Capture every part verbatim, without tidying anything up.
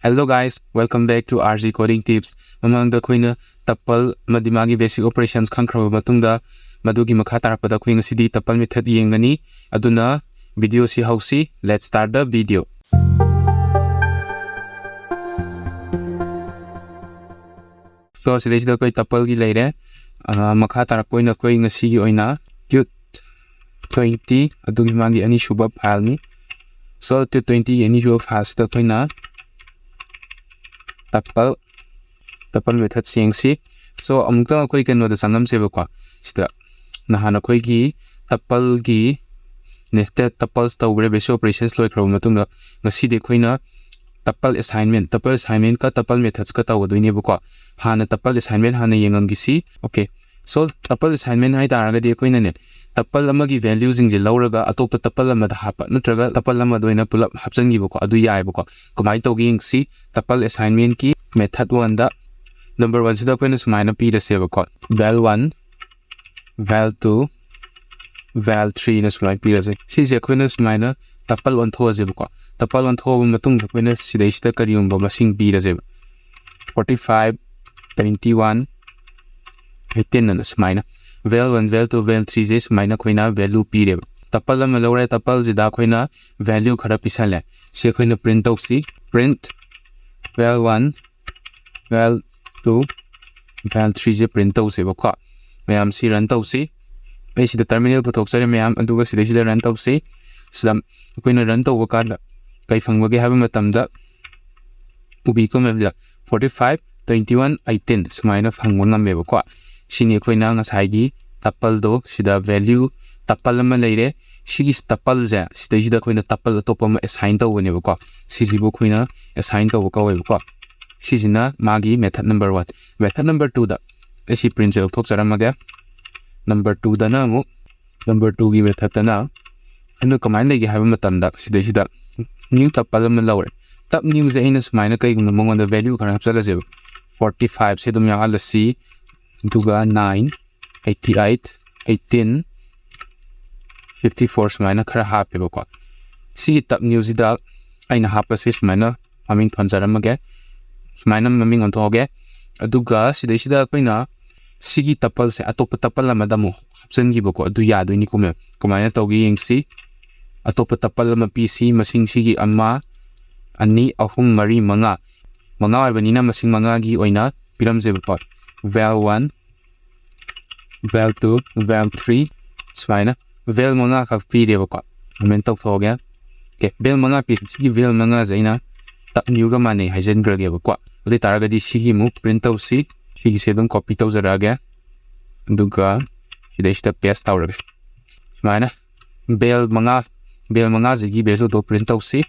Hello guys, welcome back to R G Coding Tips. ꯃꯃꯥꯡꯗ ꯑꯩꯈꯣꯏꯅ tuple ꯑꯃꯗꯤ ꯃꯥꯒꯤ basic operations ꯈꯪꯈ꯭ꯔꯕ ꯃꯇꯨꯡꯗ, ꯃꯗꯨꯒꯤ ꯃꯈꯥ ꯇꯥꯔꯛꯄꯗ ꯑꯩꯈꯣꯏ ꯉꯁꯤꯗꯤ tuple method ꯌꯦꯡꯒꯅꯤ꯫ ꯑꯗꯨꯅ video ꯁꯤ ꯍꯧꯁꯤ꯫ Let's start the video. So, ꯁꯤꯗꯩꯁꯤꯗ ꯑꯩꯈꯣꯏ tuple ꯒꯤ ꯂꯩꯔꯦ꯫ ꯑꯥ, ꯃꯈꯥ ꯇꯥꯔꯛꯄ ꯑꯣꯏꯅ ꯑꯩꯈꯣꯏ ꯉꯁꯤꯒꯤ ꯑꯣꯏꯅ tut twenty, ꯑꯗꯨꯒꯤ ꯃꯥꯒꯤ ꯑꯅꯤꯁꯨꯕ file ꯅꯤ꯫ So, tut twenty ꯒꯤ ꯑꯅꯤꯁꯨꯕ file ꯁꯤꯗ ꯑꯩꯈꯣꯏꯅ tuple, tuple method ꯁꯦ ꯌꯦꯡꯁꯤ꯫ So, ꯑꯃꯨꯛꯇꯪ ꯑꯩꯈꯣꯏ ꯀꯩꯅꯣꯗ ꯆꯪꯉꯝꯁꯦꯕꯀꯣ꯫ ꯁꯤꯗ ꯅꯍꯥꯟ ꯑꯩꯈꯣꯏꯒꯤ tuple ꯒꯤ nested tuples ꯇꯧꯈ꯭ꯔꯦ, basic operations ꯂꯣꯏꯈ꯭ꯔꯕ ꯃꯇꯨꯡꯗ, ꯉꯁꯤꯗꯤ ꯑꯩꯈꯣꯏꯅ tuple assignment, tuple assignment ꯀ tuple methods ꯀ ꯇꯧꯒꯗꯣꯏꯅꯦꯕꯀꯣ꯫ ꯍꯥꯟꯅ tuple assignment ꯍꯥꯟꯅ ꯌꯦꯡꯉꯝꯈꯤꯁꯤ꯫ Okay, so tuple assignment ꯍꯥꯏ ꯇꯥꯔꯒꯗꯤ ꯑꯩꯈꯣꯏꯅꯅꯦ, tuple ꯑꯃꯒꯤ value ꯁꯤꯡꯁꯦ ꯂꯧꯔꯒ ꯑꯇꯣꯞꯄ tuple ꯑꯃꯗ ꯍꯥꯞꯄ, ꯅꯠꯇ꯭ꯔꯒ tuple ꯑꯃꯗ ꯑꯣꯏꯅ ꯄꯨꯂꯞ ꯍꯥꯞꯆꯤꯟꯈꯤꯕꯀꯣ, ꯑꯗꯨ ꯌꯥꯏꯑꯕꯀꯣ꯫ ꯀꯃꯥꯏꯅ ꯇꯧꯒꯦ ꯌꯦꯡꯁꯤ꯫ Tuple assignment ꯀꯤ method one ꯗ, number one ꯁꯤꯗ ꯑꯩꯈꯣꯏꯅ ꯁꯨꯃꯥꯏꯅ ꯄꯤꯔꯁꯦꯕꯀꯣ, val one, val two, val three ꯅ ꯁꯨꯃꯥꯏꯅ ꯄꯤꯔꯁꯦ꯫ ꯁꯤꯁꯦ ꯑꯩꯈꯣꯏꯅ ꯁꯨꯃꯥꯏꯅ tuple ꯑꯣꯟꯊꯣꯛꯑꯁꯦꯕꯀꯣ꯫ Tuple ꯑꯣꯟꯊꯣꯛꯑꯕ ꯃꯇꯨꯡꯗ ꯑꯩꯈꯣꯏꯅ ꯁꯤꯗꯩꯁꯤꯗ ꯀꯔꯤꯒꯨꯝꯕ ꯃꯁꯤꯡ ꯄꯤꯔꯁꯦꯕ, forty five, twenty one, eighteen ꯑꯅ ꯁꯨꯃꯥꯏꯅ, val one, val two, val three ꯁꯦ ꯁꯨꯃꯥꯏꯅ ꯑꯩꯈꯣꯏꯅ value ꯄꯤꯔꯦꯕ꯫ Tuple ꯑꯃ ꯂꯧꯔꯦ, tuple ꯁꯤꯗ ꯑꯩꯈꯣꯏꯅ value ꯈꯔ ꯄꯤꯁꯜꯂꯦ꯫ ꯁꯤ ꯑꯩꯈꯣꯏꯅ print ꯇꯧꯁꯤ, print val one, val two, val three ꯁꯦ print ꯇꯧꯁꯦꯕꯀꯣ꯫ ꯃꯌꯥꯝ ꯁꯤ run ꯇꯧꯁꯤ꯫ ꯑꯩ ꯁꯤꯗ terminal ꯄꯨꯊꯣꯛꯆꯔꯦ ꯃꯌꯥꯝ, ꯑꯗꯨꯒ ꯁꯤꯗꯩꯁꯤꯗ run ꯇꯧꯁꯤ꯫ ꯁꯤꯗ ꯑꯩꯈꯣꯏꯅ run ꯇꯧꯕ ꯀꯥꯟꯗ ꯀꯩ ꯐꯪꯕꯒꯦ ꯍꯥꯏꯕ ꯃꯇꯝꯗ, ꯎꯕꯤꯀꯣ ꯃꯌꯥꯝꯁꯤꯗ, forty five, twenty one, eighteen ꯁꯨꯃꯥꯏꯅ ꯐꯪꯕ ꯉꯝꯃꯦꯕꯀꯣ꯫ ꯁꯤꯅꯤ ꯑꯩꯈꯣꯏꯅ ꯉꯁꯥꯏꯒꯤ tuple ꯗꯣ, ꯁꯤꯗ value tuple ꯑꯃ ꯂꯩꯔꯦ꯫ ꯁꯤꯒꯤ tuple ꯁꯦ, ꯁꯤꯗꯩꯁꯤꯗ ꯑꯩꯈꯣꯏꯅ tuple ꯑꯇꯣꯞꯄ ꯑꯃ assign ꯇꯧꯕꯅꯦꯕꯀꯣ꯫ ꯁꯤꯁꯤꯕꯨ ꯑꯩꯈꯣꯏꯅ assign ꯇꯧꯕ ꯀꯧꯋꯦꯕꯀꯣ꯫ ꯁꯤꯁꯤꯅ ꯃꯥꯒꯤ method number one꯫ Method number two ꯗ ꯑꯩ ꯁꯤ print ꯁꯦ ꯂꯧꯊꯣꯛꯆꯔꯝꯃꯒꯦ꯫ Number two ꯗꯅ ꯑꯃꯨꯛ, number two ꯒꯤ method ꯇꯅ ꯑꯩꯅ ꯀꯃꯥꯏꯅ ꯂꯩꯒꯦ ꯍꯥꯏꯕ ꯃꯇꯝꯗ, ꯁꯤꯗꯩꯁꯤꯗ new tuple ꯑꯃ ꯂꯧꯔꯦ꯫ Tup new ꯁꯦ ꯑꯩꯅ ꯁꯨꯃꯥꯏꯅ ꯀꯩꯒꯨꯝꯕ ꯃꯉꯣꯟꯗ value ꯈꯔ ꯍꯥꯞꯆꯜꯂꯁꯦꯕ, forty five ꯁꯦ ꯑꯗꯨꯝ ꯌꯥꯎꯍꯜꯂꯁꯤ, ꯑꯗꯨꯒ nine, eighty eight, eighteen, fifty four ꯁꯨꯃꯥꯏꯅ ꯈꯔ ꯍꯥꯞꯄꯦꯕꯀꯣ꯫ ꯁꯤꯒꯤ tup new ꯁꯤꯗ ꯑꯩꯅ ꯍꯥꯞꯄꯁꯤ ꯁꯨꯃꯥꯏꯅ ꯃꯃꯤꯡ ꯊꯣꯟꯖꯔꯝꯃꯒꯦ꯫ ꯁꯨꯃꯥꯏꯅ ꯃꯃꯤꯡ ꯑꯣꯟꯊꯣꯛꯑꯒꯦ꯫ ꯑꯗꯨꯒ ꯁꯤꯗꯩꯁꯤꯗ ꯑꯩꯈꯣꯏꯅ ꯁꯤꯒꯤ tuple ꯁꯦ ꯑꯇꯣꯞꯄ tuple ꯑꯃꯗ ꯑꯃꯨꯛ ꯍꯥꯞꯆꯤꯟꯈꯤꯕꯀꯣ, ꯑꯗꯨ ꯌꯥꯗꯣꯏꯅꯤꯀꯣ ꯃꯦꯝ꯫ ꯀꯃꯥꯏꯅ ꯇꯧꯒꯦ ꯌꯦꯡꯁꯤ꯫ ꯑꯇꯣꯞꯄ tuple ꯑꯃ ꯄꯤꯁꯤ꯫ ꯃꯁꯤꯡ ꯁꯤꯒꯤ ꯑꯃ, ꯑꯅꯤ, ꯑꯍꯨꯝ, ꯃꯔꯤ, ꯃꯉꯥ꯫ ꯃꯉꯥ ꯑꯣꯏꯕꯅꯤꯅ ꯃꯁꯤꯡ ꯃꯉꯥꯒꯤ ꯑꯣꯏꯅ ꯄꯤꯔꯝꯖꯦꯕꯀꯣ꯫ Val one, val two, val three, ꯁꯨꯃꯥꯏꯅ val ꯃꯉꯥꯈꯛ ꯄꯤꯔꯦꯕꯀꯣ꯫ Comment ꯇꯧꯊꯣꯛꯑꯒꯦ꯫ Okay, val ꯃꯉꯥ ꯄꯤ꯫ ꯁꯤꯒꯤ val ꯃꯉꯥꯁꯦ ꯑꯩꯅ tuple ꯒ ꯃꯥꯟꯅꯩ ꯍꯥꯏꯖꯤꯟꯈ꯭ꯔꯒꯦꯕꯀꯣ꯫ ꯑꯗꯨ ꯑꯣꯏ ꯇꯥꯔꯒꯗꯤ ꯁꯤꯒꯤ ꯑꯃꯨꯛ print ꯇꯧꯁꯤ꯫ ꯁꯤꯒꯤꯁꯦ ꯑꯗꯨꯝ copy ꯇꯧꯖꯔꯛꯑꯒꯦ꯫ ꯑꯗꯨꯒ ꯁꯤꯗꯩꯁꯤꯗ paste ꯇꯧꯔꯒꯦ꯫ ꯁꯨꯃꯥꯏꯅ val ꯃꯉꯥ, val ꯃꯉꯥꯁꯤꯒꯤ value ꯗꯣ print ꯇꯧꯁꯤ꯫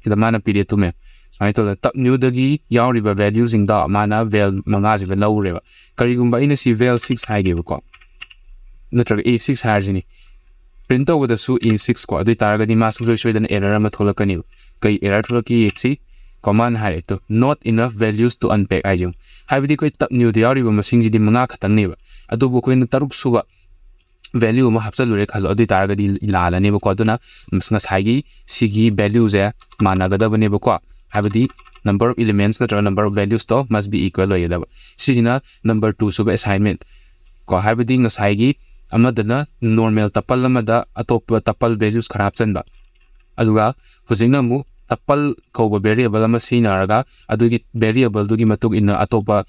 ꯁꯤꯗ ꯃꯥꯅ ꯄꯤꯔꯦ ꯇꯨꯃꯦ꯫ ꯁꯨꯃꯥꯏꯅ ꯇꯧꯗꯅ tuple ꯗꯒꯤ ꯌꯥꯎꯔꯤꯕ value ꯁꯤꯡꯗꯣ ꯃꯥꯅ val ꯃꯉꯥꯁꯤꯗ ꯂꯧꯔꯦꯕ꯫ ꯀꯔꯤꯒꯨꯝꯕ ꯑꯩꯅ ꯁꯤ val six ꯍꯥꯏꯒꯦꯕꯀꯣ, ꯅꯠꯇ꯭ꯔꯒ a six ꯍꯥꯏꯔꯁꯤꯅꯤ꯫ Print ꯇꯧꯕꯗꯁꯨ a six ꯀꯣ, ꯑꯗꯨ ꯑꯣꯏ ꯇꯥꯔꯒꯗꯤ ꯃꯥ ꯁꯨꯡꯁꯣꯏ ꯁꯣꯏꯗꯅ error ꯑꯃ ꯊꯣꯛꯂꯛꯀꯅꯦꯕ꯫ ꯀꯩ error ꯊꯣꯛꯂꯛꯀꯦ ꯌꯦꯡꯁꯤ꯫ Command ꯍꯥꯏꯔꯦ two, "Not enough values to unpack" ꯍꯥꯏꯁꯦ ꯌꯦꯡꯉꯨ꯫ ꯍꯥꯏꯕꯗꯤ ꯑꯩꯈꯣꯏ tuple ꯗ ꯌꯥꯎꯔꯤꯕ ꯃꯁꯤꯡꯁꯤꯗꯤ ꯃꯉꯥ ꯈꯛꯇꯪꯅꯦꯕ, ꯑꯗꯨꯕꯨ ꯑꯩꯈꯣꯏꯅ ꯇꯔꯨꯛ ꯁꯨꯕ value ꯑꯃ ꯍꯥꯞꯆꯜꯂꯨꯔꯦ ꯈꯜꯂꯣ, ꯑꯗꯨ ꯑꯣꯏ ꯇꯥꯔꯒꯗꯤ ꯂꯥꯜꯂꯅꯦꯕꯀꯣ꯫ ꯑꯗꯨꯅ ꯉꯁꯥꯏꯒꯤ ꯁꯤꯒꯤ value ꯁꯦ ꯃꯥꯟꯅꯒꯗꯕꯅꯦꯕꯀꯣ꯫ ꯍꯥꯏꯕꯗꯤ number of elements ꯅꯠꯇ꯭ꯔꯒ number of values to must be equal ꯑꯣꯏꯒꯗꯕ꯫ ꯁꯤꯁꯤꯅ number two ꯁꯨꯕ assignment ꯀꯣ꯫ ꯍꯥꯏꯕꯗꯤ ꯉꯁꯥꯏꯒꯤ ꯑꯃꯗꯅ normal tuple ꯑꯃꯗ ꯑꯇꯣꯞꯄ tuple values ꯈꯔ ꯍꯥꯞꯆꯟꯕ, ꯑꯗꯨꯒ ꯍꯧꯖꯤꯛꯅ ꯑꯃꯨꯛ tuple ꯀꯧꯕ variable ꯑꯃ ꯁꯤꯖꯤꯟꯅꯔꯒ ꯑꯗꯨꯒꯤ variable ꯗꯨꯒꯤ ꯃꯇꯨꯡ ꯏꯟꯅ ꯑꯇꯣꯞꯄ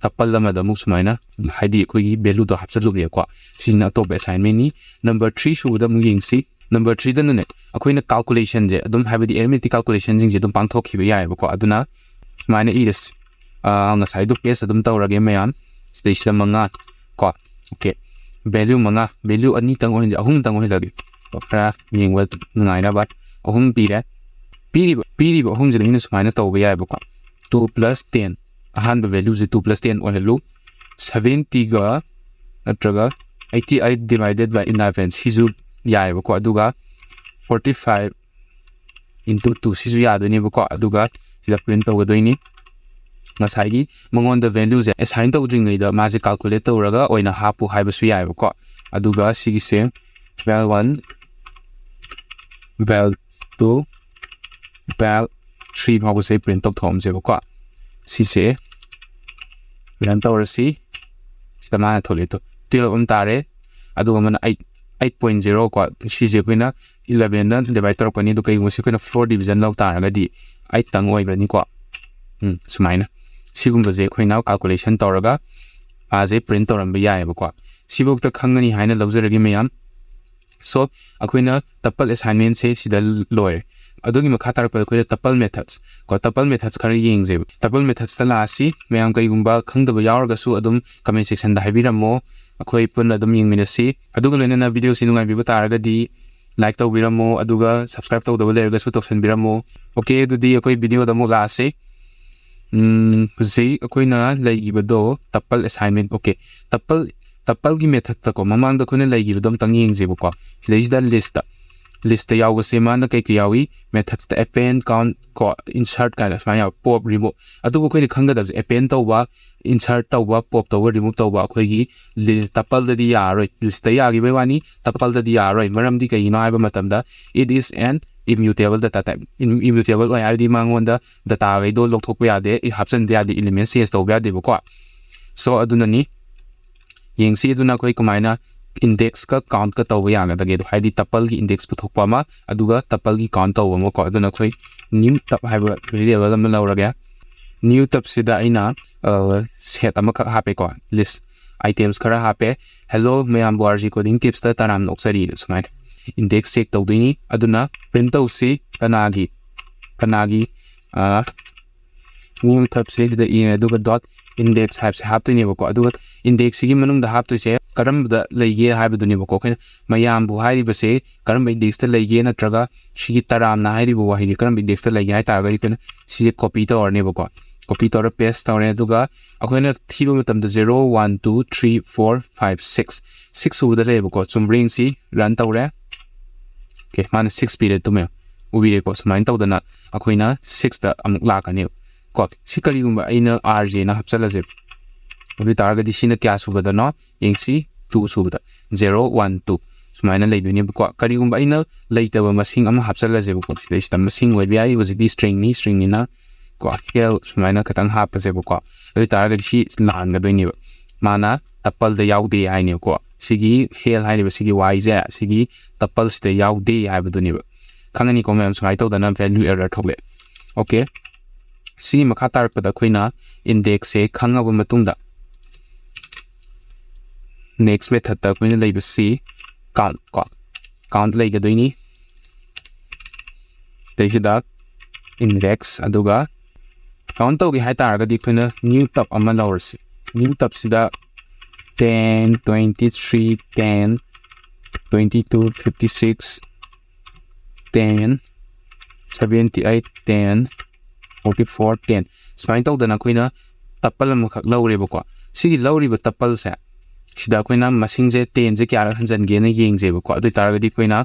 tuple ꯑꯃꯗ ꯑꯃꯨꯛ ꯁꯨꯃꯥꯏꯅ, ꯍꯥꯏꯗꯤ ꯑꯩꯈꯣꯏꯒꯤ value ꯗꯣ ꯍꯥꯞꯆꯜꯂꯨꯕꯅꯦꯀꯣ꯫ ꯁꯤꯁꯤꯅ ꯑꯇꯣꯞꯄ assignment ꯅꯤ꯫ Number three ꯁꯨꯕꯗ ꯑꯃꯨꯛ ꯌꯦꯡꯁꯤ꯫ Number three ꯗꯅꯅꯦ ꯑꯩꯈꯣꯏꯅ calculation ꯁꯦ ꯑꯗꯨꯝ, ꯍꯥꯏꯕꯗꯤ arithmetic calculation ꯁꯤꯡꯁꯦ ꯑꯗꯨꯝ ꯄꯥꯡꯊꯣꯛꯈꯤꯕ ꯌꯥꯏꯑꯕꯀꯣ꯫ ꯑꯗꯨꯅ ꯁꯨꯃꯥꯏꯅ ꯏꯔꯁꯤ꯫ ꯑꯥ, ꯉꯁꯥꯏꯗꯣ paste ꯑꯗꯨꯝ ꯇꯧꯔꯒꯦ ꯃꯌꯥꯝ꯫ ꯁꯤꯗꯩꯁꯤꯗ ꯃꯉꯥ ꯀꯣ꯫ Okay, value ꯃꯉꯥ, value ꯑꯅꯤꯇꯪ ꯑꯣꯏꯍꯟꯁꯦ, ꯑꯍꯨꯝꯇꯪ ꯑꯣꯏꯍꯜꯂꯒꯦ꯫ ꯈꯔ ꯌꯦꯡꯕ ꯅꯨꯡꯉꯥꯏꯅꯕ꯫ ꯑꯍꯨꯝ ꯄꯤꯔꯦ꯫ ꯄꯤꯔꯤꯕ, ꯄꯤꯔꯤꯕ ꯑꯍꯨꯝꯁꯤꯗ ꯑꯩꯅ ꯁꯨꯃꯥꯏꯅ ꯇꯧꯕ ꯌꯥꯏꯑꯕꯀꯣ꯫ Two plus ten, ꯑꯍꯥꯟꯕ value ꯁꯦ two plus ten ꯑꯣꯏꯍꯜꯂꯨ꯫ Seventy ꯒ ꯅꯠꯇ꯭ꯔꯒ eighty eight divided by eleven, ꯁꯤꯁꯨ ꯌꯥꯏꯑꯕꯀꯣ꯫ ꯑꯗꯨꯒ forty five into two, ꯁꯤꯁꯨ ꯌꯥꯗꯣꯏꯅꯦꯕꯀꯣ꯫ ꯑꯗꯨꯒ ꯁꯤꯗ print ꯇꯧꯒꯗꯣꯏꯅꯤ꯫ ꯉꯁꯥꯏꯒꯤ ꯃꯉꯣꯟꯗ value ꯁꯦ assign ꯇꯧꯗ꯭ꯔꯤꯉꯩꯗ ꯃꯥꯁꯦ calculate ꯇꯧꯔꯒ ꯑꯣꯏꯅ ꯍꯥꯞꯄꯨ ꯍꯥꯏꯕꯁꯨ ꯌꯥꯏꯑꯕꯀꯣ꯫ ꯑꯗꯨꯒ ꯁꯤꯒꯤꯁꯦ val one, val two, val three ꯐꯥꯎꯕꯁꯦ print ꯇꯧꯊꯣꯛꯑꯝꯁꯦꯕꯀꯣ꯫ ꯁꯤꯁꯦ run ꯇꯧꯔꯁꯤ꯫ ꯁꯤꯗ ꯃꯥꯅ ꯊꯣꯛꯂꯛꯏꯗꯣ twelve ꯑꯃ ꯇꯥꯔꯦ, ꯑꯗꯨꯒ ꯑꯃꯅ eight, eight point zero ꯀꯣ꯫ ꯁꯤꯁꯦ ꯑꯩꯈꯣꯏꯅ elevenꯗ divide ꯇꯧꯔꯛꯄꯅꯤ꯫ ꯑꯗꯨ ꯀꯩꯒꯨꯝꯕ ꯁꯤ ꯑꯩꯈꯣꯏꯅ four division ꯂꯧ ꯇꯥꯔꯒꯗꯤ eight ꯇꯪ ꯑꯣꯏꯕꯅꯤꯀꯣ꯫ ꯎꯝ, ꯁꯨꯃꯥꯏꯅ ꯁꯤꯒꯨꯝꯕꯁꯦ ꯑꯩꯈꯣꯏꯅ calculation ꯇꯧꯔꯒ ꯃꯥꯁꯦ print ꯇꯧꯔꯝꯕ ꯌꯥꯏꯑꯕꯀꯣ꯫ ꯁꯤꯐꯧꯗ ꯈꯪꯒꯅꯤ ꯍꯥꯏꯅ ꯂꯧꯖꯔꯒꯦ ꯃꯌꯥꯝ꯫ So, ꯑꯩꯈꯣꯏꯅ tuple assignmentꯁꯦ ꯁꯤꯗ ꯂꯣꯏꯔꯦ꯫ ꯑꯗꯨꯒꯤ ꯃꯈꯥ ꯇꯥꯔꯛꯄꯗ ꯑꯩꯈꯣꯏꯅ tuple methods ꯀꯣ, tuple methods ꯈꯔ ꯌꯦꯡꯁꯦꯕ꯫ Tuple methodsꯇ ꯂꯥꯛꯑꯁꯤ꯫ ꯃꯌꯥꯝ ꯀꯩꯒꯨꯝꯕ ꯈꯪꯗꯕ ꯌꯥꯎꯔꯒꯁꯨ ꯑꯗꯨꯝ comment sectionꯗ ꯍꯥꯏꯕꯤꯔꯝꯃꯣ, ꯑꯩꯈꯣꯏ ꯄꯨꯟꯅ ꯑꯗꯨꯝ ꯌꯦꯡꯃꯤꯟꯅꯁꯤ꯫ ꯑꯗꯨꯒ ꯂꯣꯏꯅꯅ videoꯁꯤ ꯅꯨꯡꯉꯥꯏꯕꯤꯕ ꯇꯥꯔꯒꯗꯤ like ꯇꯧꯕꯤꯔꯝꯃꯣ, ꯑꯗꯨꯒ subscribe ꯇꯧꯗꯕ ꯂꯩꯔꯒꯁꯨ ꯇꯧꯁꯟꯕꯤꯔꯝꯃꯣ꯫ Okay, ꯑꯗꯨꯗꯤ ꯑꯩꯈꯣꯏ videoꯗ ꯑꯃꯨꯛ ꯂꯥꯛꯑꯁꯤ꯫ ꯎꯝ, ꯍꯧꯖꯤꯛ ꯑꯩꯈꯣꯏꯅ ꯂꯩꯈꯤꯕꯗꯣ tuple assignment꯫ Okay, tuple, tupleꯒꯤ methodꯇꯀꯣ, ꯃꯃꯥꯡꯗ ꯑꯩꯈꯣꯏꯅ ꯂꯩꯈꯤꯕꯗꯣ ꯑꯝꯇꯪ ꯌꯦꯡꯁꯦꯕꯀꯣ꯫ ꯁꯤꯗꯩꯁꯤꯗ listꯇ, listꯇ ꯌꯥꯎꯕꯁꯦ ꯃꯥꯅ ꯀꯩ ꯀꯩ ꯌꯥꯎꯏ? Methodsꯇ append, count ꯀꯣ, insert ꯀꯥꯏꯅ ꯁꯨꯃꯥꯏꯅ ꯌꯥꯎꯏ, pop, remove꯫ ꯑꯗꯨꯕꯨ ꯑꯩꯈꯣꯏꯅ ꯈꯪꯒꯗꯕꯁꯦ append ꯇꯧꯕ, insert ꯇꯧꯕ, pop ꯇꯧꯕ, remove ꯇꯧꯕ ꯑꯩꯈꯣꯏꯒꯤ li-, tupleꯗꯗꯤ ꯌꯥꯔꯔꯣꯏ꯫ Listꯇ ꯌꯥꯈꯤꯕꯩ ꯋꯥꯅꯤ, tuple ꯌꯥꯔꯔꯣꯏ꯫ ꯃꯔꯝꯗꯤ ꯀꯩꯒꯤꯅꯣ ꯍꯥꯏꯕ ꯃꯇꯝꯗ, it is an immutable data type꯫ Im-, immutable ꯑꯣꯏ ꯍꯥꯏꯕꯗꯤ ꯃꯉꯣꯟꯗ dataꯈꯩꯗꯣ ꯂꯧꯊꯣꯛꯄ ꯌꯥꯗꯦ, ꯏ-, ꯍꯥꯞꯆꯤꯟꯕ ꯌꯥꯗꯦ, element change ꯇꯧꯕ ꯌꯥꯗꯦꯕꯀꯣ꯫ So, ꯑꯗꯨꯅꯅꯤ꯫ ꯌꯦꯡꯁꯤ ꯑꯗꯨꯅ ꯑꯩꯈꯣꯏ ꯀꯃꯥꯏꯅ indexꯀ countꯀ ꯇꯧꯕ ꯌꯥꯒꯗꯒꯦꯗꯣ, ꯍꯥꯏꯗꯤ tupleꯒꯤ index ꯄꯨꯊꯣꯛꯄ ꯑꯃ, ꯑꯗꯨꯒ tupleꯒꯤ count ꯇꯧꯕ ꯑꯃꯀꯣ꯫ ꯑꯗꯨꯅ ꯑꯩꯈꯣꯏ new tup ꯍꯥꯏꯕ variable ꯑꯃ ꯂꯧꯔꯒꯦ꯫ New tupꯁꯤꯗ ꯑꯩꯅ, ꯑ, set ꯑꯃꯈꯛ ꯍꯥꯞꯄꯦꯀꯣ, list items ꯈꯔ ꯍꯥꯞꯄꯦ꯫ "Hello ꯃꯌꯥꯝꯕꯨ, R J Coding Tipsꯇ ꯇꯔꯥꯝꯅ ꯑꯣꯛꯆꯔꯤ"ꯅ ꯁꯨꯃꯥꯏꯅ index check ꯇꯧꯗꯣꯏꯅꯤ꯫ ꯑꯗꯨꯅ print ꯇꯧꯁꯤ, ꯀꯅꯥꯒꯤ, ꯀꯅꯥꯒꯤ, ꯑ, new tupꯁꯦ ꯁꯤꯗ ꯏꯔꯦ, ꯑꯗꯨꯒ dot index ꯍꯥꯏꯕꯁꯦ ꯍꯥꯞꯇꯣꯏꯅꯦꯕꯀꯣ꯫ ꯑꯗꯨꯒ indexꯁꯤꯒꯤ ꯃꯅꯨꯡꯗ ꯍꯥꯞꯇꯣꯏꯁꯦ ꯀꯔꯝꯕꯗ ꯂꯩꯒꯦ ꯍꯥꯏꯕꯗꯨꯅꯦꯕꯀꯣ꯫ ꯑꯩꯈꯣꯏꯅ "ꯃꯌꯥꯝꯕꯨ" ꯍꯥꯏꯔꯤꯕꯁꯦ ꯀꯔꯝꯕ indexꯇ ꯂꯩꯒꯦ, ꯅꯠꯇ꯭ꯔꯒ ꯁꯤꯒꯤ "ꯇꯔꯥꯝꯅ" ꯍꯥꯏꯔꯤꯕ ꯋꯥꯍꯩꯁꯦ ꯀꯔꯝꯕ indexꯇ ꯂꯩꯒꯦ ꯍꯥꯏ ꯇꯥꯔꯒꯗꯤ, ꯑꯩꯈꯣꯏꯅ ꯁꯤꯁꯦ copy ꯇꯧꯔꯅꯦꯕꯀꯣ꯫ Copy ꯇꯧꯔ paste ꯇꯧꯔꯦ, ꯑꯗꯨꯒ ꯑꯩꯈꯣꯏꯅ ꯊꯤꯕ ꯃꯇꯝꯗ zero, one, two, three, four, five, six, six ꯁꯨꯕꯗ ꯂꯩꯌꯦꯕꯀꯣ꯫ ꯆꯨꯝꯕ꯭ꯔꯥ ꯌꯦꯡꯁꯤ, run ꯇꯧꯔꯦ꯫ Okay, ꯃꯥꯅ six ꯄꯤꯔꯦ, ꯇꯨꯝꯃꯦ, ꯎꯕꯤꯔꯦꯀꯣ꯫ ꯁꯨꯃꯥꯏꯅ ꯇꯧꯗꯅ ꯑꯩꯈꯣꯏꯅ sixꯇ ꯑꯃꯨꯛ ꯂꯥꯛꯀꯅꯦꯕ ꯀꯣ꯫ ꯁꯤ ꯀꯔꯤꯒꯨꯝꯕ ꯑꯩꯅ R Jꯅ ꯍꯥꯞꯆꯜꯂꯁꯦ, ꯑꯗꯨ ꯑꯣꯏ ꯇꯥꯔꯒꯗꯤ ꯁꯤꯅ ꯀꯌꯥ ꯁꯨꯕꯗꯅꯣ ꯌꯦꯡꯁꯤ, two ꯁꯨꯕꯗ, zero, one, two꯫ ꯁꯨꯃꯥꯏꯅ ꯂꯩꯗꯣꯏꯅꯦꯕꯀꯣ꯫ ꯀꯔꯤꯒꯨꯝꯕ ꯑꯩꯅ ꯂꯩꯇꯕ ꯃꯁꯤꯡ ꯑꯃ ꯍꯥꯞꯆꯜꯂꯁꯦꯕꯀꯣ꯫ ꯁꯤꯗꯩꯁꯤꯗ ꯃꯁꯤꯡ ꯑꯣꯏꯕ ꯌꯥꯏ, ꯍꯧꯖꯤꯛꯇꯤ stringꯅꯤ, stringꯅꯤꯅ ꯀꯣ, health ꯁꯨꯃꯥꯏꯅ ꯈꯤꯇꯪ ꯍꯥꯞꯄꯁꯦꯕꯀꯣ꯫ ꯑꯗꯨ ꯑꯣꯏꯇꯥꯔꯒꯗꯤ ꯁꯤ ꯂꯥꯟꯒꯗꯣꯏꯅꯦꯕ, ꯃꯥꯅ tuple ꯗ ꯌꯥꯎꯗꯦ ꯍꯥꯏꯅꯦꯕꯀꯣ꯫ ꯁꯤꯒꯤ health ꯍꯥꯏꯔꯤꯕ ꯁꯤꯒꯤ Y ꯁꯦ ꯁꯤꯒꯤ tuple ꯁꯤꯗ ꯌꯥꯎꯗꯦ ꯍꯥꯏꯕꯗꯨꯅꯦꯕ꯫ ꯈꯪꯉꯅꯤꯀꯣ ꯃꯌꯥꯝ, ꯁꯨꯃꯥꯏꯅ ꯇꯧꯗꯅ value error ꯊꯣꯛꯂꯛꯑꯦ꯫ Okay, ꯁꯤꯒꯤ ꯃꯈꯥ ꯇꯥꯔꯛꯄꯗ ꯑꯩꯈꯣꯏꯅ index ꯁꯦ ꯈꯪꯉꯕ ꯃꯇꯨꯡꯗ next method ꯇ ꯑꯩꯈꯣꯏꯅ ꯂꯩꯕꯁꯤ count ꯀꯣ, count ꯂꯩꯒꯗꯣꯏꯅꯤ꯫ ꯁꯤꯗꯩꯁꯤꯗ index, ꯑꯗꯨꯒ count ꯇꯧꯒꯦ ꯍꯥꯏ ꯇꯥꯔꯒꯗꯤ ꯑꯩꯈꯣꯏꯅ new tub ꯑꯃ ꯂꯧꯔꯁꯤ꯫ New tub ꯁꯤꯗ ten, twenty three, ten, twenty two, fifty six, ten, seventy eight, ten, forty four, ten, ꯁꯨꯃꯥꯏꯅ ꯇꯧꯗꯅ ꯑꯩꯈꯣꯏꯅ tuple ꯑꯃꯈꯛ ꯂꯧꯔꯦꯕꯀꯣ꯫ ꯁꯤꯒꯤ ꯂꯧꯔꯤꯕ tuple ꯁꯦ ꯁꯤꯗ ꯑꯩꯈꯣꯏꯅ ꯃꯁꯤꯡꯁꯦ ten ꯁꯦ ꯀꯌꯥꯔꯛ ꯍꯟꯖꯤꯟꯒꯦꯅ ꯌꯦꯡꯖꯦꯕꯀꯣ꯫ ꯑꯗꯨ ꯑꯣꯏꯇꯥꯔꯒꯗꯤ ꯑꯩꯈꯣꯏꯅ,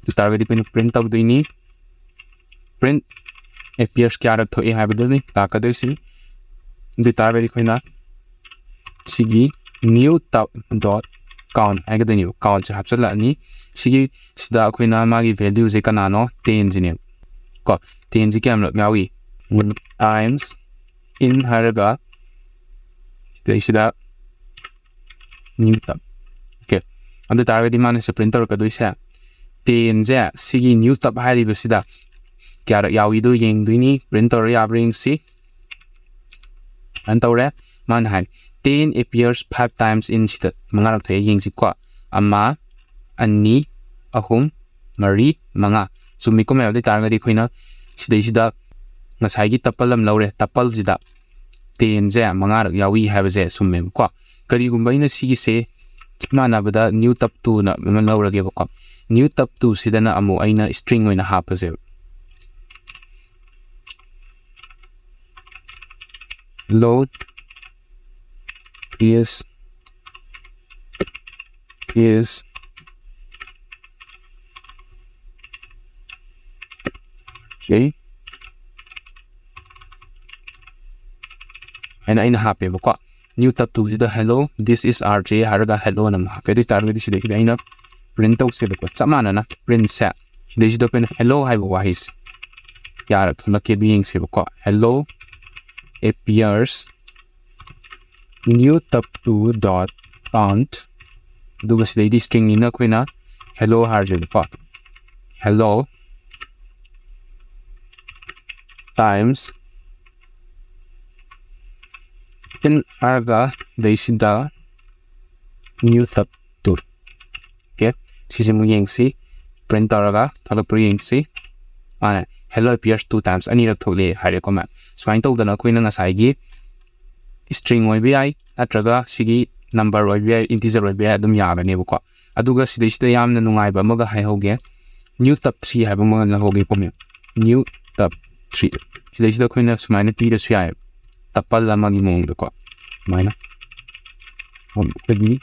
ꯑꯗꯨ ꯑꯣꯏꯇꯥꯔꯒꯗꯤ ꯑꯩꯈꯣꯏꯅ print ꯇꯧꯗꯣꯏꯅꯤ꯫ Print appears ꯀꯌꯥꯔꯛ ꯊꯣꯛꯑꯦ ꯍꯥꯏꯕꯗꯨꯅꯤ ꯂꯥꯛꯀꯗꯣꯏꯁꯤ꯫ ꯑꯗꯨ ꯑꯣꯏꯇꯥꯔꯒꯗꯤ ꯑꯩꯈꯣꯏꯅ ꯁꯤꯒꯤ new tub dot count ꯍꯥꯏꯒꯗꯣꯏꯅꯦꯕ꯫ Count ꯁꯦ ꯍꯥꯞꯆꯤꯜꯂꯛꯑꯅꯤ꯫ ꯁꯤꯒꯤ ꯁꯤꯗ ꯑꯩꯈꯣꯏꯅ ꯃꯥꯒꯤ value ꯁꯦ ꯀꯅꯥꯅꯣ? Ten ꯁꯤꯅꯦꯕ ꯀꯣ꯫ Ten ꯁꯤ ꯀꯌꯥꯝꯂꯛ ꯌꯥꯎꯏ? Times in ꯍꯥꯏꯔꯒ ꯁꯤꯗꯩꯁꯤꯗ new tub꯫ Okay, ꯑꯗꯨ ꯇꯥꯔꯒꯗꯤ ꯃꯥꯅ ꯁꯤ print ꯇꯧꯔꯛꯀꯗꯣꯏꯁꯦ ten ꯁꯦ ꯁꯤꯒꯤ new tub ꯍꯥꯏꯔꯤꯕꯁꯤꯗ ꯀꯌꯥꯔꯛ ꯌꯥꯎꯏꯗꯣ ꯌꯦꯡꯗꯣꯏꯅꯤ꯫ Print ꯇꯧꯔ ꯌꯥꯕ꯭ꯔꯥ ꯌꯦꯡꯁꯤ꯫ Run ꯇꯧꯔꯦ꯫ ꯃꯥꯅ ꯍꯥꯏ, ten appears five times in ꯁꯤꯗ ꯃꯉꯥꯔꯛ ꯊꯣꯛꯑꯦ ꯌꯦꯡꯁꯤꯀꯣ꯫ ꯑꯃ, ꯑꯅꯤ, ꯑꯍꯨꯝ, ꯃꯔꯤ, ꯃꯉꯥ꯫ ꯆꯨꯝꯃꯤꯀꯣ ꯃꯌꯥꯝ? ꯑꯗꯨ ꯑꯣꯏꯇꯥꯔꯒꯗꯤ ꯑꯩꯈꯣꯏꯅ ꯁꯤꯗꯩꯁꯤꯗ ꯉꯁꯥꯏꯒꯤ tuple ꯑꯃ ꯂꯧꯔꯦ, tuple ꯁꯤꯗ ten ꯁꯦ ꯃꯉꯥꯔꯛ ꯌꯥꯎꯏ ꯍꯥꯏꯕꯁꯦ ꯆꯨꯝꯃꯦꯕꯀꯣ꯫ ꯀꯔꯤꯒꯨꯝꯕ ꯑꯩꯅ ꯁꯤꯒꯤꯁꯦ ꯆꯞ ꯃꯥꯟꯅꯕꯗ new tub two ꯅ ꯑꯃ ꯂꯧꯔꯒꯦꯕꯀꯣ꯫ New tub two ꯁꯤꯗꯅ ꯑꯃꯨꯛ ꯑꯩꯅ string ꯑꯣꯏꯅ ꯍꯥꯞꯄꯁꯦꯕ꯫ Load is, is, okay, ꯍꯥꯏꯅ ꯑꯩꯅ ꯍꯥꯞꯄꯦꯕꯀꯣ꯫ New tub two ꯁꯤꯗ hello, this is R J ꯍꯥꯏꯔꯒ hello ꯅ ꯑꯃꯨꯛ ꯍꯥꯞꯄꯦ꯫ ꯑꯗꯨ ꯑꯣꯏꯇꯥꯔꯒꯗꯤ ꯁꯤꯗꯩꯁꯤꯗ ꯑꯩꯅ print ꯇꯧꯁꯦꯕꯀꯣ, ꯆꯞ ꯃꯥꯟꯅꯅ printꯁꯦ꯫ ꯁꯤꯗꯩꯁꯤꯗ ꯑꯩꯈꯣꯏꯅ hello ꯍꯥꯏꯕ ꯋꯥꯍꯩꯁꯦ ꯀꯌꯥꯔꯛ ꯊꯣꯛꯂꯛꯀꯦ ꯑꯗꯨ ꯌꯦꯡꯁꯦꯕꯀꯣ꯫ Hello appears new tab two dot count, ꯑꯗꯨꯒ ꯁꯤꯗꯩꯗꯤ stringꯅꯤꯅ ꯑꯩꯈꯣꯏꯅ hello ꯍꯥꯏꯔꯁꯦꯕꯀꯣ꯫ Hello times in ꯍꯥꯏꯔꯒ ꯁꯤꯗꯩꯁꯤꯗ new tab two꯫ Okay, ꯁꯤꯁꯦ ꯑꯃꯨꯛ ꯌꯦꯡꯁꯤ, print ꯇꯧꯔꯒ ꯊꯣꯛꯂꯛꯄ꯭ꯔꯥ ꯌꯦꯡꯁꯤ꯫ ꯃꯥꯅ hello appears two times, ꯑꯅꯤꯔꯛ ꯊꯣꯛꯂꯛꯑꯦ ꯍꯥꯏꯔꯦꯀꯣ ꯃꯌꯥꯝ꯫ ꯁꯨꯃꯥꯏꯅ ꯇꯧꯗꯅ ꯑꯩꯈꯣꯏꯅ ꯉꯁꯥꯏꯒꯤ string ꯑꯣꯏꯕ ꯌꯥꯏ, ꯅꯠꯇ꯭ꯔꯒ ꯁꯤꯒꯤ number ꯑꯣꯏꯕ ꯌꯥꯏ, integer ꯑꯣꯏꯕ ꯌꯥꯏ, ꯑꯗꯨꯝ ꯌꯥꯒꯅꯦꯕꯀꯣ꯫ ꯑꯗꯨꯒ ꯁꯤꯗꯩꯁꯤꯗ ꯌꯥꯝꯅ ꯅꯨꯡꯉꯥꯏꯕ ꯑꯃꯒ ꯍꯥꯏꯍꯧꯒꯦ, new tab three ꯍꯥꯏꯕ ꯑꯃꯒ ꯂꯧꯍꯧꯒꯦꯀꯣ ꯃꯌꯥꯝ꯫ New tab three, ꯁꯤꯗꯩꯁꯤꯗ ꯑꯩꯈꯣꯏꯅ ꯁꯨꯃꯥꯏꯅ ꯄꯤꯔꯁꯨ ꯌꯥꯏ, tuple ꯑꯃꯒꯤ ꯃꯑꯣꯡꯗꯀꯣ, ꯁꯨꯃꯥꯏꯅ ꯑꯩꯈꯣꯏꯒꯤ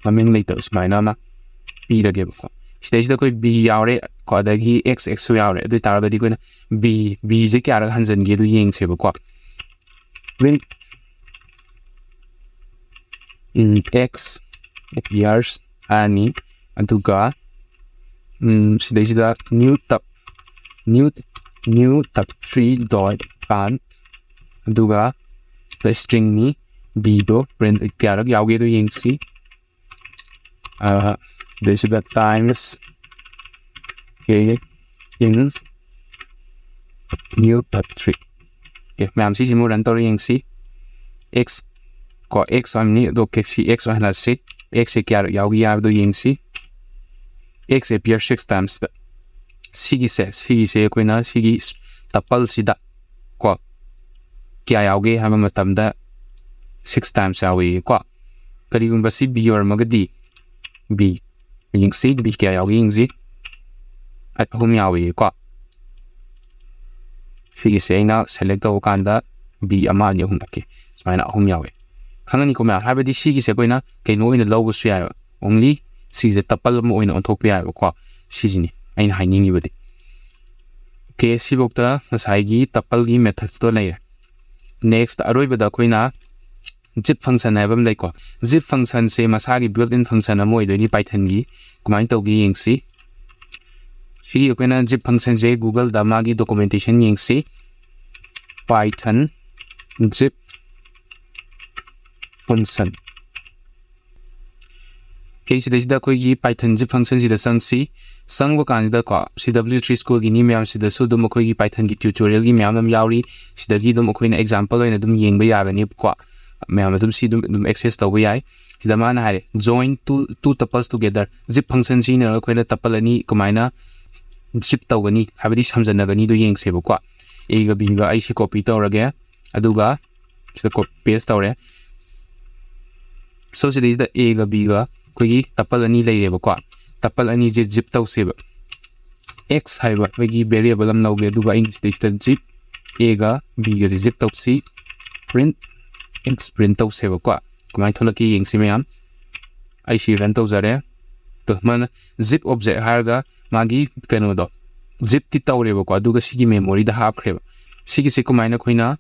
ꯃꯃꯤꯡ ꯂꯩꯇꯕ ꯁꯨꯃꯥꯏꯅ ꯑꯃ ꯄꯤꯔꯒꯦꯕꯀꯣ꯫ ꯁꯤꯗꯩꯁꯤꯗ ꯑꯩꯈꯣꯏ b ꯌꯥꯎꯔꯦ ꯀꯣ, ꯑꯗꯒꯤ x, x ꯁꯨ ꯌꯥꯎꯔꯦ꯫ ꯑꯗꯨ ꯑꯣꯏ ꯇꯥꯔꯒꯗꯤ ꯑꯩꯈꯣꯏꯅ b, b ꯁꯦ ꯀꯌꯥꯔꯛ ꯍꯟꯖꯤꯟꯒꯦ ꯑꯗꯨ ꯌꯦꯡꯁꯦꯕꯀꯣ꯫ Print in x appears ꯍꯥꯏꯔꯅꯤ, ꯑꯗꯨꯒ ꯎꯝ, ꯁꯤꯗꯩꯁꯤꯗ new tab, new, new tab three dot count, ꯑꯗꯨꯒ stringꯅꯤ, b ꯗꯣ print ꯀꯌꯥꯔꯛ ꯌꯥꯎꯒꯦꯗꯣ ꯌꯦꯡꯁꯤ꯫ ꯑꯥ, ꯁꯤꯗꯩꯁꯤꯗ times, okay, in new tab three꯫ Okay, ꯃꯌꯥꯝ ꯁꯤꯁꯤꯃꯨꯛ run ꯇꯧꯔ ꯌꯦꯡꯁꯤ꯫ X ꯀꯣ, x ꯑꯣꯏꯔꯝꯅꯤ, ꯑꯗꯣ okay, ꯁꯤ x ꯑꯣꯏꯍꯜꯂꯁꯤ꯫ X ꯁꯦ ꯀꯌꯥꯔꯛ ꯌꯥꯎꯒꯦ ꯍꯥꯏꯕꯗꯣ ꯌꯦꯡꯁꯤ꯫ X appear six times ꯗ꯫ ꯁꯤꯒꯤꯁꯦ, ꯁꯤꯒꯤꯁꯦ ꯑꯩꯈꯣꯏꯅ ꯁꯤꯒꯤ tuple ꯁꯤꯗ ꯀꯣ, ꯀꯌꯥ ꯌꯥꯎꯒꯦ ꯍꯥꯏꯕ ꯃꯇꯝꯗ six times ꯌꯥꯎꯏ ꯀꯣ꯫ ꯀꯔꯤꯒꯨꯝꯕ ꯁꯤ b ꯑꯣꯏꯔꯝꯃꯒꯗꯤ, b ꯌꯦꯡꯁꯤ, b ꯀꯌꯥ ꯌꯥꯎꯒꯦ ꯌꯦꯡꯁꯤ꯫ ꯑꯍꯨꯝ ꯌꯥꯎꯏ ꯀꯣ꯫ ꯁꯤꯒꯤꯁꯦ ꯑꯩꯅ select ꯇꯧꯕ ꯀꯥꯟꯗ b ꯑꯃ, ꯑꯅꯤ, ꯑꯍꯨꯝ, okay, ꯁꯨꯃꯥꯏꯅ ꯑꯍꯨꯝ ꯌꯥꯎꯏ꯫ ꯈꯪꯉꯅꯤꯀꯣ ꯃꯌꯥꯝ? ꯍꯥꯏꯕꯗꯤ ꯁꯤꯒꯤꯁꯦ ꯑꯩꯈꯣꯏꯅ ꯀꯩꯅꯣ ꯑꯣꯏꯅ ꯂꯧꯕꯁꯨ ꯌꯥꯏꯑꯕ, only ꯁꯤꯁꯦ tuple ꯑꯃ ꯑꯣꯏꯅ ꯑꯣꯟꯊꯣꯛꯄ ꯌꯥꯏꯑꯕꯀꯣ꯫ ꯁꯤꯁꯤꯅꯤ ꯑꯩꯅ ꯍꯥꯏꯅꯤꯡꯉꯤꯕꯗꯤ꯫ Okay, ꯁꯤꯐꯧꯇ ꯉꯁꯥꯏꯒꯤ tuple ꯒꯤ methods ꯇꯣ ꯂꯩꯔꯦ꯫ Next, ꯑꯔꯣꯏꯕꯗ ꯑꯩꯈꯣꯏꯅ zip function ꯍꯥꯏꯕ ꯑꯃ ꯂꯩꯀꯣ꯫ Zip functionꯁꯦ ꯃꯁꯥꯒꯤ built-in function ꯑꯃ ꯑꯣꯏꯗꯣꯏꯅꯤ Pythonꯒꯤ꯫ ꯀꯃꯥꯏꯅ ꯇꯧꯒꯦ ꯌꯦꯡꯁꯤ꯫ ꯁꯤꯒꯤ ꯑꯩꯈꯣꯏꯅ zip functionꯁꯦ Googleꯗ ꯃꯥꯒꯤ documentation ꯌꯦꯡꯁꯤ꯫ Python zip function꯫ Okay, ꯁꯤꯗꯩꯁꯤꯗ ꯑꯩꯈꯣꯏꯒꯤ Python zip functionꯁꯤꯗ ꯆꯪꯁꯤ꯫ ꯆꯪꯕ ꯀꯥꯟꯁꯤꯗꯀꯣ, C W three Schoolꯒꯤꯅꯤ ꯃꯌꯥꯝ, ꯁꯤꯗꯁꯨ ꯑꯗꯨꯝ ꯑꯩꯈꯣꯏꯒꯤ Pythonꯒꯤ tutorialꯒꯤ ꯃꯌꯥꯝ ꯑꯃ ꯌꯥꯎꯔꯤ꯫ ꯁꯤꯗꯒꯤ ꯑꯗꯨꯝ ꯑꯩꯈꯣꯏꯅ example ꯑꯣꯏꯅ ꯑꯗꯨꯝ ꯌꯦꯡꯕ ꯌꯥꯒꯅꯤꯕꯀꯣ꯫ ꯃꯌꯥꯝ ꯑꯗꯨꯝ ꯁꯤ ꯑꯗꯨꯝ, ꯑꯗꯨꯝ access ꯇꯧꯕ ꯌꯥꯏ꯫ ꯁꯤꯗ ꯃꯥꯅ ꯍꯥꯏꯔꯦ, "Join two, two tuples together." Zip function ꯁꯤꯖꯤꯟꯅꯔꯒ ꯑꯩꯈꯣꯏꯅ tuple ꯑꯅꯤ ꯀꯃꯥꯏꯅ zip ꯇꯧꯒꯅꯤ, ꯍꯥꯏꯕꯗꯤ ꯁꯝꯖꯟꯅꯒꯅꯤꯗꯣ ꯌꯦꯡꯁꯦꯕꯀꯣ꯫ Aꯒ Bꯒ ꯑꯩ ꯁꯤ copy ꯇꯧꯔꯒꯦ, ꯑꯗꯨꯒ ꯁꯤꯗ ꯀꯣ-, paste ꯇꯧꯔꯦ꯫ So, ꯁꯤꯗꯩꯁꯤꯗ Aꯒ Bꯒ ꯑꯩꯈꯣꯏꯒꯤ tuple ꯑꯅꯤ ꯂꯩꯔꯦꯕꯀꯣ꯫ Tuple ꯑꯅꯤꯁꯦ zip ꯇꯧꯁꯦꯕ꯫ X ꯍꯥꯏꯕ ꯑꯩꯈꯣꯏꯒꯤ variable ꯑꯃ ꯂꯧꯒꯦ, ꯑꯗꯨꯒ ꯑꯩꯅ ꯁꯤꯗꯩꯁꯤꯗ zip Aꯒ Bꯒꯁꯦ zip ꯇꯧꯁꯤ, print X print ꯇꯧꯁꯦꯕꯀꯣ꯫ ꯀꯃꯥꯏꯅ ꯊꯣꯛꯂꯛꯀꯦ ꯌꯦꯡꯁꯤ ꯃꯌꯥꯝ꯫ ꯑꯩ ꯁꯤ run ꯇꯧꯖꯔꯦ꯫ ꯇꯣ, ꯃꯥꯅ zip object ꯍꯥꯏꯔꯒ ꯃꯥꯒꯤ ꯀꯩꯅꯣꯗꯣ zipꯇꯤ ꯇꯧꯔꯦꯕꯀꯣ, ꯑꯗꯨꯒ ꯁꯤꯒꯤ memoryꯗ ꯍꯥꯞꯈ꯭ꯔꯦꯕ꯫ ꯁꯤꯒꯤꯁꯦ ꯀꯃꯥꯏꯅ ꯑꯩꯈꯣꯏꯅ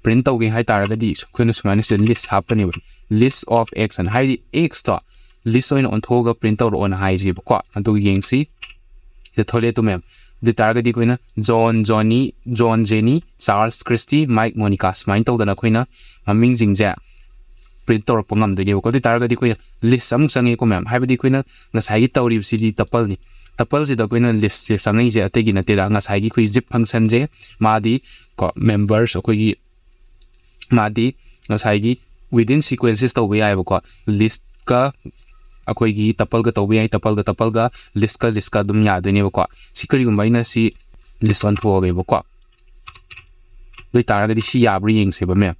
print ꯇꯧꯒꯦ ꯍꯥꯏ ꯇꯥꯔꯒꯗꯤ, ꯑꯩꯈꯣꯏꯅ ꯁꯨꯃꯥꯏꯅ ꯁꯤꯗ list ꯍꯥꯞꯄꯅꯦꯕ, list of X ꯑꯅ, ꯍꯥꯏꯗꯤ Xꯇꯣ list ꯑꯣꯏꯅ ꯑꯣꯟꯊꯣꯛꯑꯒ print ꯇꯧꯔꯛꯑꯣꯅ ꯍꯥꯏꯁꯦꯕꯀꯣ꯫ ꯑꯗꯨ ꯌꯦꯡꯁꯤ꯫ ꯁꯤꯗ ꯊꯣꯛꯂꯛꯑꯦ ꯇꯨ ꯃꯌꯥꯝ꯫ ꯑꯗꯨ ꯑꯣꯏ ꯇꯥꯔꯒꯗꯤ ꯑꯩꯈꯣꯏꯅ John, Johnny, John, Jenny, Charles, Christy, Mike, Monica ꯁꯨꯃꯥꯏꯅ ꯇꯧꯗꯅ ꯑꯩꯈꯣꯏꯅ ꯃꯃꯤꯡꯁꯤꯡꯁꯦ print ꯇꯧꯔꯛꯄ ꯉꯝꯗꯣꯏꯅꯦꯕꯀꯣ꯫ ꯑꯗꯨ ꯑꯣꯏ ꯇꯥꯔꯒꯗꯤ ꯑꯩꯈꯣꯏꯅ list ꯑꯃꯨꯛ ꯆꯪꯉꯦꯀꯣ ꯃꯌꯥꯝ, ꯍꯥꯏꯕꯗꯤ ꯑꯩꯈꯣꯏꯅ ꯉꯁꯥꯏꯒꯤ ꯇꯧꯔꯤꯕꯁꯤꯗꯤ tupleꯅꯤ꯫ Tupleꯁꯤꯗ ꯑꯩꯈꯣꯏꯅ listꯁꯦ ꯆꯪꯉꯛꯏꯁꯦ ꯑꯇꯩꯒꯤ ꯅꯠꯇꯦꯗ, ꯉꯁꯥꯏꯒꯤ ꯑꯩꯈꯣꯏ zip functionꯁꯦ ꯃꯥꯗꯤ ꯀꯣ members ꯑꯩꯈꯣꯏꯒꯤ ꯃꯥꯗꯤ ꯉꯁꯥꯏꯒꯤ within sequences ꯇꯧꯕ ꯌꯥꯏꯑꯕꯀꯣ꯫ Listꯀ ꯑꯩꯈꯣꯏꯒꯤ tupleꯒ ꯇꯧꯕ ꯌꯥꯏ, tupleꯒ tupleꯒ, listꯀ listꯀ ꯑꯗꯨꯝ ꯌꯥꯗꯣꯏꯅꯦꯕꯀꯣ꯫ ꯁꯤ ꯀꯔꯤꯒꯨꯝꯕ ꯑꯩꯅ ꯁꯤ list ꯑꯣꯟꯊꯣꯛꯑꯒꯦꯕꯀꯣ꯫ ꯑꯗꯨ ꯑꯣꯏ ꯇꯥꯔꯒꯗꯤ ꯁꯤ ꯌꯥꯕ꯭ꯔꯥ ꯌꯦꯡꯁꯦꯕ ꯃꯌꯥꯝ꯫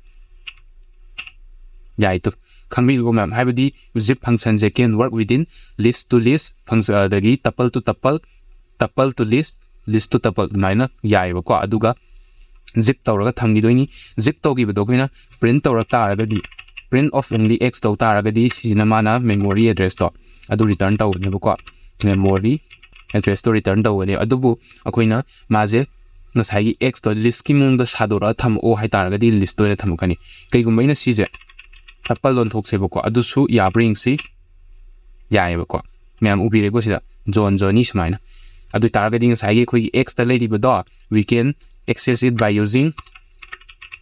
ꯌꯥꯏ ꯇꯨ꯫ ꯈꯪꯕꯤꯔꯤꯕ ꯃꯌꯥꯝ, ꯍꯥꯏꯕꯗꯤ zip functionꯁꯦ can work within list to list function, ꯑꯗꯒꯤ tuple to tuple, tuple to list, list to tuple ꯑꯗꯨꯃꯥꯏꯅ ꯌꯥꯏꯑꯕꯀꯣ꯫ ꯑꯗꯨꯒ zip ꯇꯧꯔꯒ ꯊꯝꯈꯤꯗꯣꯏꯅꯤ꯫ Zip ꯇꯧꯈꯤꯕꯗꯣ ꯑꯩꯈꯣꯏꯅ print ꯇꯧꯔꯛ ꯇꯥꯔꯒꯗꯤ, print of only X ꯇꯧ ꯇꯥꯔꯒꯗꯤ ꯁꯤꯁꯤꯅ ꯃꯥꯅ memory addressꯇꯣ ꯑꯗꯨ return ꯇꯧꯒꯅꯦꯕꯀꯣ꯫ Memory addressꯇꯣ return ꯇꯧꯒꯅꯤ꯫ ꯑꯗꯨꯕꯨ ꯑꯩꯈꯣꯏꯅ ꯃꯥꯁꯦ ꯉꯁꯥꯏꯒꯤ Xꯇꯣ listꯀꯤ ꯃꯑꯣꯡꯗ ꯁꯥꯗꯣꯔꯛꯑ ꯊꯝꯃꯛꯑꯣ ꯍꯥꯏ ꯇꯥꯔꯒꯗꯤ list ꯑꯣꯏꯅ ꯊꯝꯃꯛꯀꯅꯤ꯫ ꯀꯩꯒꯨꯝꯕ ꯑꯩꯅ ꯁꯤꯁꯦ tuple ꯑꯣꯟꯊꯣꯛꯁꯦꯕꯀꯣ, ꯑꯗꯨꯁꯨ ꯌꯥꯕ꯭ꯔꯥ ꯌꯦꯡꯁꯤ꯫ ꯌꯥꯏꯑꯕꯀꯣ, ꯃꯌꯥꯝ ꯎꯕꯤꯔꯦꯀꯣ ꯁꯤꯗ, join join ꯅꯤ ꯁꯨꯃꯥꯏꯅ꯫ ꯑꯗꯨ ꯑꯣꯏ ꯇꯥꯔꯒꯗꯤ ꯉꯁꯥꯏꯒꯤ ꯑꯩꯈꯣꯏꯒꯤ X ꯇ ꯂꯩꯔꯤꯕꯗꯣ, we can access it by using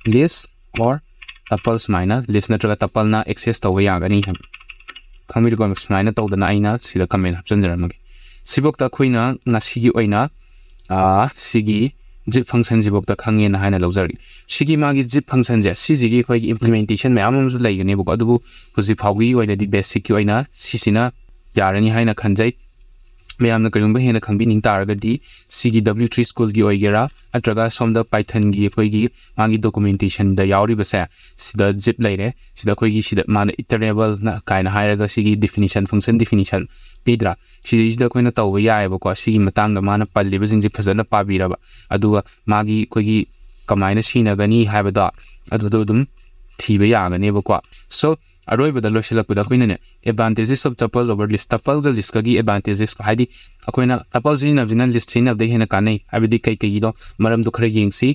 list or tuple, ꯁꯨꯃꯥꯏꯅ list ꯅꯠꯇ꯭ꯔꯒ tuple ꯅ access ꯇꯧꯕ ꯌꯥꯒꯅꯤ ꯍꯥꯏꯕ꯫ ꯈꯪꯕꯤꯔꯤꯀꯣ? ꯁꯨꯃꯥꯏꯅ ꯇꯧꯗꯅ ꯑꯩꯅ ꯁꯤꯗ comment ꯍꯥꯞꯆꯤꯟꯖꯔꯝꯃꯒꯦ꯫ ꯁꯤꯐꯧꯇ ꯑꯩꯈꯣꯏꯅ ꯉꯁꯤꯒꯤ ꯑꯣꯏꯅ, ꯑꯥ, ꯁꯤꯒꯤ zip function ꯁꯤꯐꯧꯇ ꯈꯪꯉꯦꯅ ꯍꯥꯏꯅ ꯂꯧꯖꯔꯒꯦ꯫ ꯁꯤꯒꯤ ꯃꯥꯒꯤ zip function ꯁꯦ, ꯁꯤꯁꯤꯒꯤ ꯑꯩꯈꯣꯏꯒꯤ implementation ꯃꯌꯥꯝ ꯑꯃꯁꯨ ꯂꯩꯒꯅꯦꯕꯀꯣ, ꯑꯗꯨꯕꯨ ꯍꯧꯖꯤꯛ ꯐꯥꯎꯒꯤ ꯑꯣꯏꯅꯗꯤ basic ꯀꯤ ꯑꯣꯏꯅ ꯁꯤꯁꯤꯅ ꯌꯥꯔꯅꯤ ꯍꯥꯏꯅ ꯈꯟꯖꯩ꯫ ꯃꯌꯥꯝꯅ ꯀꯔꯤꯒꯨꯝꯕ ꯍꯦꯟꯅ ꯈꯪꯕꯤꯅꯤꯡ ꯇꯥꯔꯒꯗꯤ, ꯁꯤꯒꯤ W three school ꯒꯤ ꯑꯣꯏꯒꯦꯔꯥ, ꯅꯠꯇ꯭ꯔꯒ ꯁꯣꯝꯗ Python ꯒꯤ ꯑꯩꯈꯣꯏꯒꯤ ꯃꯥꯒꯤ documentation ꯗ ꯌꯥꯎꯔꯤꯕꯁꯦ, ꯁꯤꯗ zip ꯂꯩꯔꯦ꯫ ꯁꯤꯗ ꯑꯩꯈꯣꯏꯒꯤ ꯁꯤꯗ ꯃꯥꯅ iterable ꯅ ꯀꯥꯏꯅ ꯍꯥꯏꯔꯒ ꯁꯤꯒꯤ definition, function definition ꯄꯤꯗ꯭ꯔꯥ? ꯁꯤꯗꯩꯁꯤꯗ ꯑꯩꯈꯣꯏꯅ ꯇꯧꯕ ꯌꯥꯏꯑꯕꯀꯣ꯫ ꯁꯤꯒꯤ ꯃꯇꯥꯡꯗ ꯃꯥꯅ ꯄꯜꯂꯤꯕꯁꯤꯡꯁꯦ ꯐꯖꯅ ꯄꯥꯕꯤꯔꯕ, ꯑꯗꯨꯒ ꯃꯥꯒꯤ ꯑꯩꯈꯣꯏꯒꯤ ꯀꯃꯥꯏꯅ ꯁꯤꯖꯤꯟꯅꯒꯅꯤ ꯍꯥꯏꯕꯗꯣ ꯑꯗꯨꯗꯣ ꯑꯗꯨꯝ ꯊꯤꯕ ꯌꯥꯒꯅꯦꯕꯀꯣ꯫ So, ꯑꯔꯣꯏꯕꯗ ꯂꯣꯏꯁꯤꯜꯂꯛꯄꯗ ꯑꯩꯈꯣꯏꯅꯅꯦ, advantages of tuple over list, tuple ꯒ list ꯀꯒꯤ advantages, ꯍꯥꯏꯗꯤ ꯑꯩꯈꯣꯏꯅ tuple ꯁꯤꯖꯤꯟꯅꯕꯁꯤꯅ list ꯁꯤꯖꯤꯟꯅꯕꯗꯒꯤ ꯍꯦꯟꯅ ꯀꯥꯟꯅꯩ ꯍꯥꯏꯕꯗꯤ ꯀꯩ ꯀꯩꯒꯤꯅꯣ, ꯃꯔꯝꯗꯣ ꯈꯔ ꯌꯦꯡꯁꯤ꯫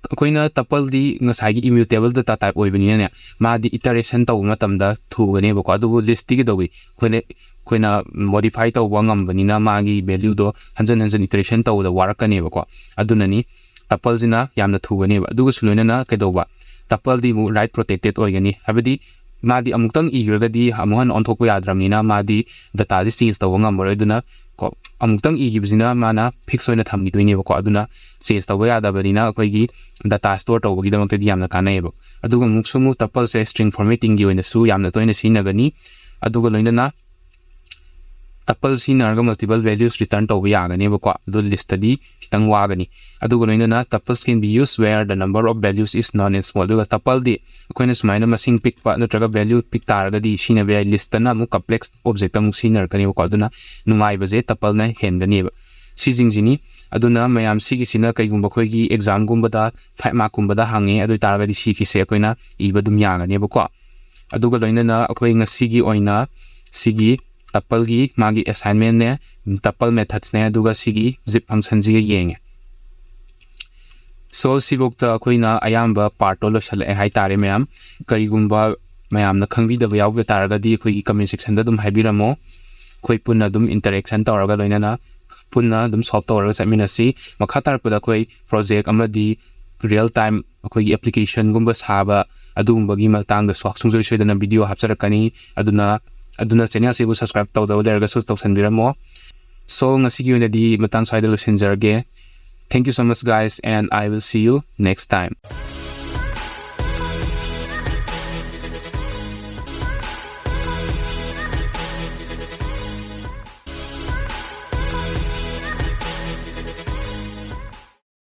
ꯑꯩꯈꯣꯏꯅ tuple ꯗꯤ ꯉꯁꯥꯏꯒꯤ immutable data type ꯑꯣꯏꯕꯅꯤꯅꯅꯦ, ꯃꯥꯗꯤ iteration ꯇꯧꯕ ꯃꯇꯝꯗ ꯊꯨꯒꯅꯦꯕꯀꯣ꯫ ꯑꯗꯨꯕꯨ list ꯇꯤ ꯀꯩꯗꯧꯏ? ꯑꯩꯈꯣꯏꯅ, ꯑꯩꯈꯣꯏꯅ modify ꯇꯧꯕ ꯉꯝꯕꯅꯤꯅ ꯃꯥꯒꯤ value ꯗꯣ ꯍꯟꯖꯟ ꯍꯟꯖꯟ iteration ꯇꯧꯕꯗ ꯋꯥꯔꯛꯀꯅꯦꯕꯀꯣ꯫ ꯑꯗꯨꯅꯅꯤ tuple ꯁꯤꯅ ꯌꯥꯝꯅ ꯊꯨꯒꯅꯦꯕ꯫ ꯑꯗꯨꯒꯁꯨ ꯂꯣꯏꯅꯅ ꯀꯩꯗꯧꯕ? Tuple ꯗꯤ ꯑꯃꯨꯛ write protected ꯑꯣꯏꯒꯅꯤ, ꯍꯥꯏꯕꯗꯤ ꯃꯥꯗꯤ ꯑꯃꯨꯛꯇꯪ ꯏꯈ꯭ꯔꯒꯗꯤ ꯑꯃꯨꯛ ꯍꯟꯅ ꯑꯣꯟꯊꯣꯛꯄ ꯌꯥꯗ꯭ꯔꯕꯅꯤꯅ ꯃꯥꯗꯤ data ꯁꯤ change ꯇꯧꯕ ꯉꯝꯃꯔꯣꯏ꯫ ꯑꯗꯨꯅ ꯀꯣ, ꯑꯃꯨꯛꯇꯪ ꯏꯈꯤꯕꯁꯤꯅ ꯃꯥꯅ fix ꯑꯣꯏꯅ ꯊꯝꯈꯤꯗꯣꯏꯅꯦꯕꯀꯣ꯫ ꯑꯗꯨꯅ change ꯇꯧꯕ ꯌꯥꯗꯕꯅꯤꯅ ꯑꯩꯈꯣꯏꯒꯤ data store ꯇꯧꯕꯒꯤꯗꯃꯛꯇꯗꯤ ꯌꯥꯝꯅ ꯀꯥꯟꯅꯩꯌꯦꯕ꯫ ꯑꯗꯨꯒ ꯑꯃꯨꯛꯁꯨ ꯑꯃꯨꯛ tuple ꯁꯦ string formatting ꯒꯤ ꯑꯣꯏꯅꯁꯨ ꯌꯥꯝꯅ ꯇꯣꯏꯅ ꯁꯤꯖꯤꯟꯅꯒꯅꯤ꯫ ꯑꯗꯨꯒ ꯂꯣꯏꯅꯅ tuple ꯁꯤꯖꯤꯟꯅꯔꯒ multiple values return ꯇꯧꯕ ꯌꯥꯒꯅꯦꯕꯀꯣ꯫ ꯑꯗꯨ list ꯇꯗꯤ ꯈꯤꯇꯪ ꯋꯥꯒꯅꯤ꯫ ꯑꯗꯨꯒ ꯂꯣꯏꯅꯅ tuples can be used where the number of values is non-small. ꯑꯗꯨꯒ tuple ꯗꯤ ꯑꯩꯈꯣꯏꯅ ꯁꯨꯃꯥꯏꯅ ꯃꯁꯤꯡ ꯄꯤꯛꯄ ꯅꯠꯇ꯭ꯔꯒ value ꯄꯤꯛ ꯇꯥꯔꯒꯗꯤ ꯁꯤꯖꯤꯟꯅꯕ ꯌꯥꯏ, list ꯇꯅ ꯑꯃꯨꯛ complex object ꯑꯃꯨꯛ ꯁꯤꯖꯤꯟꯅꯔꯛꯀꯅꯦꯕꯀꯣ꯫ ꯑꯗꯨꯅ ꯅꯨꯡꯉꯥꯏꯕꯁꯦ tuple ꯅ ꯍꯦꯟꯒꯅꯦꯕ꯫ ꯁꯤꯁꯤꯡꯁꯤꯅꯤ꯫ ꯑꯗꯨꯅ ꯃꯌꯥꯝ ꯁꯤꯒꯤꯁꯤꯅ ꯀꯩꯒꯨꯝꯕ ꯑꯩꯈꯣꯏꯒꯤ exam ꯒꯨꯝꯕꯗ five mark ꯀꯨꯝꯕꯗ ꯍꯪꯉꯦ, ꯑꯗꯨ ꯑꯣꯏ ꯇꯥꯔꯒꯗꯤ ꯁꯤꯒꯤꯁꯦ ꯑꯩꯈꯣꯏꯅ ꯏꯕ ꯑꯗꯨꯝ ꯌꯥꯒꯅꯦꯕꯀꯣ꯫ ꯑꯗꯨꯒ ꯂꯣꯏꯅꯅ ꯑꯩꯈꯣꯏ ꯉꯁꯤꯒꯤ ꯑꯣꯏꯅ ꯁꯤꯒꯤ tuple ꯒꯤ ꯃꯥꯒꯤ assignment ꯅꯦ, tuple methods ꯅꯦ, ꯑꯗꯨꯒ ꯁꯤꯒꯤ zip function ꯁꯤꯒ ꯌꯦꯡꯉꯦ꯫ So, ꯁꯤꯐꯧꯇ ꯑꯩꯈꯣꯏꯅ ꯑꯌꯥꯝꯕ part ꯇꯣ ꯂꯣꯏꯁꯤꯜꯂꯛꯑꯦ ꯍꯥꯏꯇꯥꯔꯦ ꯃꯌꯥꯝ꯫ ꯀꯔꯤꯒꯨꯝꯕ ꯃꯌꯥꯝꯅ ꯈꯪꯕꯤꯗꯕ ꯌꯥꯎꯕ ꯇꯥꯔꯒꯗꯤ ꯑꯩꯈꯣꯏꯒꯤ comment sectionꯗ ꯑꯗꯨꯝ ꯍꯥꯏꯕꯤꯔꯝꯃꯣ꯫ ꯑꯩꯈꯣꯏ ꯄꯨꯟꯅ ꯑꯗꯨꯝ interaction ꯇꯧꯔꯒ ꯂꯣꯏꯅꯅ ꯄꯨꯟꯅ ꯑꯗꯨꯝ solve ꯇꯧꯔꯒ ꯆꯠꯃꯤꯟꯅꯁꯤ꯫ ꯃꯈꯥ ꯇꯥꯔꯛꯄꯗ ꯑꯩꯈꯣꯏ project ꯑꯃꯗꯤ real time ꯑꯩꯈꯣꯏꯒꯤ applicationꯒꯨꯝꯕ ꯁꯥꯕ ꯑꯗꯨꯒꯨꯝꯕꯒꯤ ꯃꯇꯥꯡꯗꯁꯨ ꯁꯨꯡꯁꯣꯏ ꯁꯣꯏꯗꯅ video ꯍꯥꯞꯆꯔꯛꯀꯅꯤ꯫ ꯑꯗꯨꯅ ꯑꯗꯨꯅ channelꯁꯤꯕꯨ subscribe ꯇꯧꯗꯕ ꯂꯩꯔꯒꯁꯨ ꯇꯧꯁꯟꯕꯤꯔꯝꯃꯣ꯫ So ꯉꯁꯤꯒꯤ ꯑꯣꯏꯅꯗꯤ ꯃꯇꯥꯡ ꯁ꯭ꯋꯥꯏꯗ ꯂꯣꯏꯁꯤꯟꯖꯔꯒꯦ꯫ Thank you so much, guys, and I will see you next time.